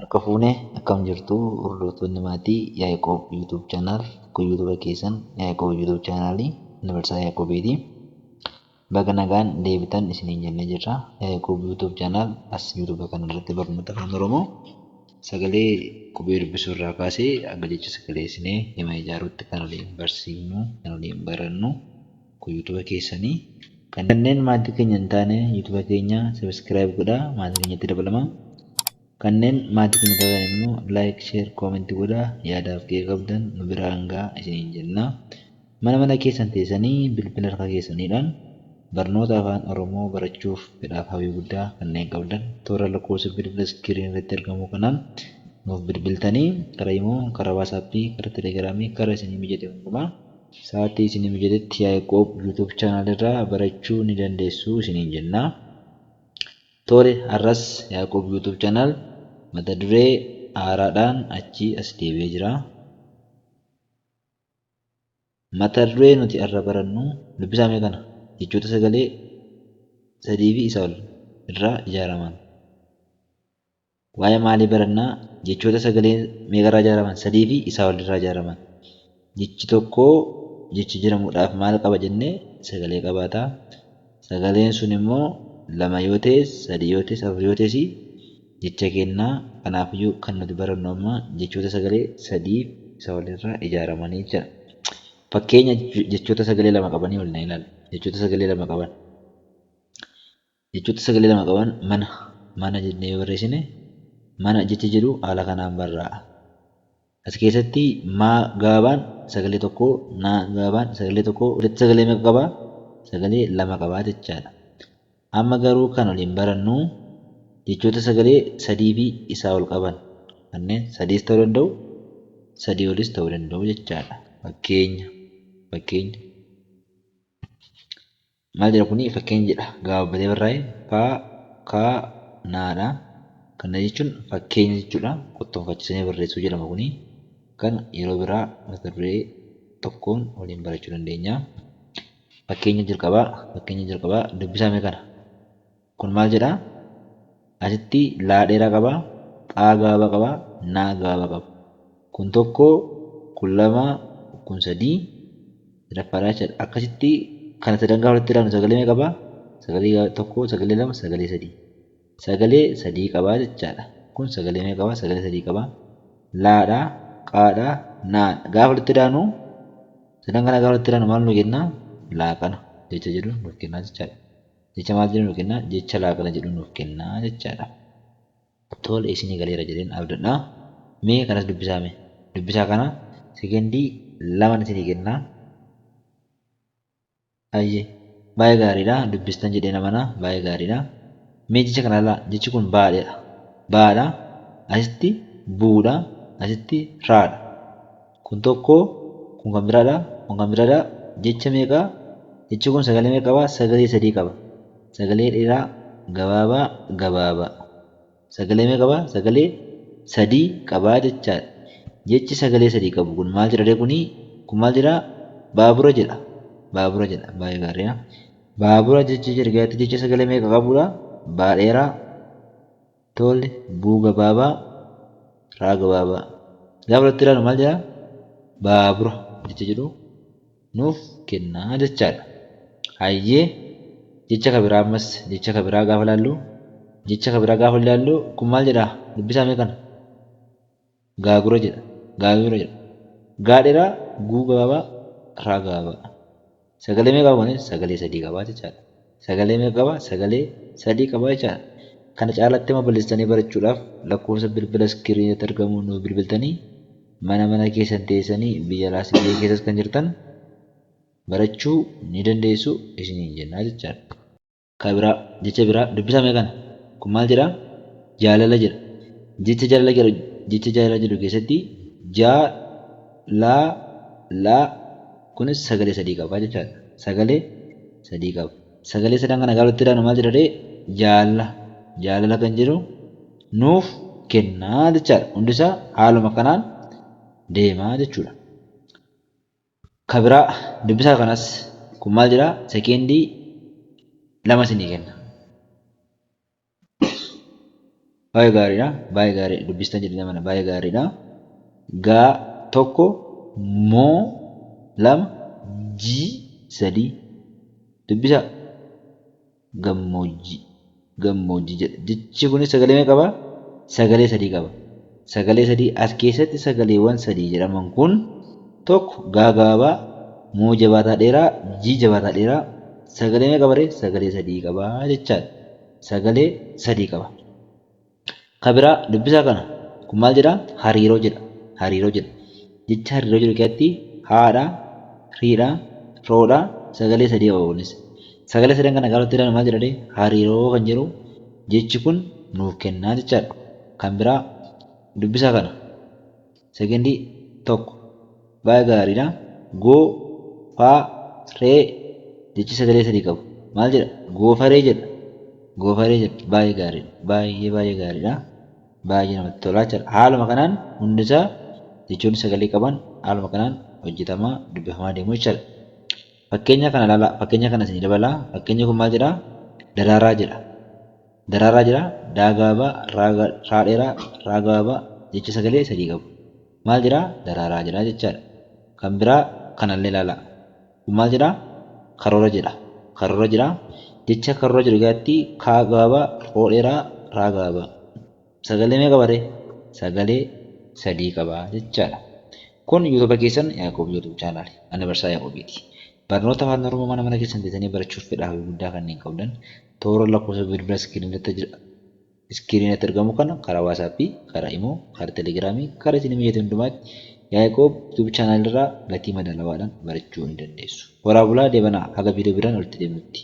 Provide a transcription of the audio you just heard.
Harka fuune akkam jirtu hordoftoonni maatii Yaaqoob YouTube channel kun YouTube keessan Yaaqoob YouTube channel Yuunivarsiitii Yaaqoobiiti. Baga nagaan deebitan isiniin jennee jirra. Yaaqoob YouTube channel as YouTube kana irratti barnoota afaan Oromoo sagalee qubee dubbisuu irraa kaasee hanga jecha sagaleessinee hima ijaaruutti kan waliin barsiifnu kan waliin barannu kun YouTube keessanii. Kanneen maatii keenya hin taane YouTube keenya subscribe godhaa maatii keenyatti dabalamaa. Kanneen maatii keenya taatan immoo like, share, comment godhaa yaadaaf qeeqa qabdan nu biraan gahaa isiniin jenna. Mana mana keessan teessanii bilbila harka keessaniidhaan barnoota afaan Oromoo barachuuf fedhaaf hawwii guddaa kanneen qabdan toora lakkoofsa bilbila iskiriin irratti argamu kanaan nuuf bilbiltanii karaa imo, karaa waasaappii, karaa telegiraamii, karaa isinii mijate hundumaa sa'aatii isinii mijatetti Yaaqoob YouTube channel irraa barachuu ni dandeessu isiniin jenna. Tole har'as Yaaqoob YouTube channel mata duree haaraadhaan achii as deebi'ee jira. Mata duree nuti har'a barannu dubbisaa mee kana jechoota sagalee sadii fi isaa ol irraa ijaaraman. Waa'ee maalii barannaa? Jechoota sagalee meeqarraa ijaaraman? Sadii fi isaa olirraa ijaaraman. Jechi tokko jecha jedhamuudhaaf maal qaba jennee? Sagalee qabaata. Sagaleen sun immoo lama yoo ta'es, sadii yoo ta'es, afur yoo ta'es jecha kenna. Kanaafiyyuu kan nuti barannu amma jechoota sagalee sadii fi isaa olirraa ijaaramanii jechaadha. Fakkeenya jechoota sagalee lama qabanii waliin haa ilaallu. Jechoota sagalee lama qaban. Jechoota sagalee lama qaban mana mana jennee yoo barreessine mana jechi jedhu haala kanaan barraa'a. As keessatti maa gabaabaan sagalee tokko naa gabaabaan sagalee tokko walitti sagalee meeqa qabaa? Sagalee lama qabaa jechaadha. Amma garuu kan waliin barannu jechoota sagalee sadii fi isaa ol qaban kanneen sadiis ta'uu danda'u sadii olis ta'uu danda'u jechaadha. Fakkeenya fakkeenya. Maal jedha kuni fakkeenya jedha gabaabbatee barraa'e fa ka na dha. Kana jechuun fakkeenya jechuudha. Qottoonfachiisanii barreessuu jedhama kuni. Kana yeroo biraa mata duree tokkoon waliin barachuu dandeenya. Fakkeenya jalqabaa fakkeenya jalqabaa dubbisaa mee kana. Kun maal jedha? Asitti laa dheeraa qaba, xaa gabaabaa qaba, naa gabaabaa qaba. Kun tokko, kun lama, kun sadii, sadaffaadha jechaadha. Akkasitti kana sadan gaafa walitti ilaallu sagalee meeqa qaba? Sagalee tokko, sagalee lama, sagalee sadii. Sagalee sadii qaba jechaadha. Kun sagalee meeqa qaba? Sagalee sadii qaba. Laadha, qaadha, naadha. Gaafa walitti ilaallu sadan kana gaafa walitti ilaallu maal nu kenna? Laaqana jecha jedhu nuuf kenna jechaadha. Jecha maal jedhu nuuf kenna? Jecha laaqana jedhu nuuf kenna jechaadha. Tole isinii galeera jedheen abdadha. Mee kanas dubbisaa mee. Dubbisaa kana sekendii laman isinii kenna. Hayyee baay'ee gaariidha dubbistan jedheen amana baay'ee gaariidha. Mee jecha kana ilaalaa jechi kun baadheedha. Baadha asitti buudha asitti raadha. Kun tokko kun kan biraadha kun kan biraadha jecha meeqa jechi kun sagalee meeqa qaba sagalee sadii qaba. Sagalee dheeraa gabaabaa gabaabaa. Sagalee meeqa qaba sagalee sadii qabaa jechaadha. Jechi sagalee sadii qabu kun maal jedha ree kuni kun maal jedha baabura jedha baabura jedha baay'ee gaariidha. Baabura jecha jedhu keessatti jecha sagalee meeqa qabudha? Baa dheeraa tole buu gabaabaa raa gabaabaa. Gaafa walitti ilaalu maal jedha? Baabura jecha jedhu nuuf kenna jechaadha. Hayyee jecha ka biraa ammas jecha ka biraa gaafa ilaallu jecha ka biraa gaafa ilaallu kun maal jedha? Dubbisaa mee kana. Gaagura jedha. Gaagura jedha. Gaa dheeraa guu gabaabaa raa gabaabaa. Sagalee meeqa qaba kunis? Sagalee sadii qaba jechaadha. Sagalee meeqa qaba? Sagalee sadii qaba jechaadha. Kana caalatti amma bal'istanii barachuudhaaf lakkoofsa bilbila iskiriinitti argamu nuuf bilbiltanii mana mana keessan teessanii biyya alaas biyya keessas kan jirtan barachuu ni dandeessu isiniin jennaa jechaadha. Ka biraa jecha biraa dubbisaa mee kana. Kun maal jedha? Jaalala jedha. Jecha jaalala jedhu jecha jaalala jedhu keessatti jaa laa laa kunis sagalee sadii qaba jechaadha. Sagalee sadii qaba. Sagalee sadan kana gaafa walitti idaanu maal jedha ree? Jaalla jaalala kan jedhu nuuf kennaa jechaadha. Hundisaa haaluma kanaan deemaa jechuudha. Ka biraa dubbisaa kanas kun maal jedha sekeendii lama isinii kenna. Baay'ee gaariidha. Baay'ee gaarii dubbistan jedhee amana. Baay'ee gaariidha. Gaa tokko moo lama jii sadii dubbisaa. Gammoojjii. Gammoojjii jedha. Jechi kunis sagalee meeqa qaba? Sagalee sadii qaba. Sagalee sadii as keessatti sagaleewwan sadii jedhaman kun tokko gaa gabaabaa, moo jabaataa dheeraa, jii jabaataa dheeraa sagalee meeqa qaba ree? Sagalee sadii qaba jechaadha. Sagalee sadii qaba. Ka biraa dubbisaa kana kun maal jedhaa? Hariiroo jedha. Hariiroo jedha. Jecha hariiroo jedhu keessatti haadha, riidha, roodha sagalee sadii qaba kunis. Sagalee sadan kana gaafa ilaalu maal jedha ree? Hariiroo kan jedhu jechi kun nuuf kennaa jechaadha. Kan biraa dubbisaa kana sekendii tokko baay'ee gaariidha. Goo, faa, ree jechi sagalee sadii qabu. Maal jedha? Goofaree jedha. Goofaree jedha. Baay'ee gaariidha. Baay'ee baay'ee gaariidha. Baay'ee namatti tola jechaadha. Haaluma kanaan hundisaa jechoonni sagalee qaban haaluma kanaan hojjetamaa dubbifamaa deemu jechaadha. Fakkeenya kana ilaalaa. Fakkeenya kana isinii dabalaa. Fakkeenyi kun maal jedhaa? Daraaraa jedha. Daraaraa jedha. Daa gabaabaa, raa dheeraa, raa gabaabaa jecha sagalee sadii qabu. Maal jedhaa? Daraaraa jedha jechaadha. Kan biraa kanallee ilaalaa. Kun maal jedhaa? Karoora jedha. Karoora jedha. Jecha karoora jedhu keessatti kaa gabaabaa, roo dheeraa, raa gabaabaa. Sagalee meeqa qaba ree? Sagalee sadii qaba jechaadha. Kun YouTube keessan Yaaqoob YouTube channel. Ani Barsiisaa Yaaqoobiiti. Barnoota Afaan Oromoo mana mana keessan teessanii barachuuf fedhaa fi guddaa kanneen qabdan toora lakkoofsa bilbila iskiriinatti argamu kana karaa WhatsApp, karaa Imo, karaa Telegramii, karaa isin mijate hundumaatti Yaaqoob YouTube channel irraa gatii madaalawaadhaan barachuu ni dandeessu. Horaa bulaa deebanaa haga viidiyoo biraan walitti deemnutti.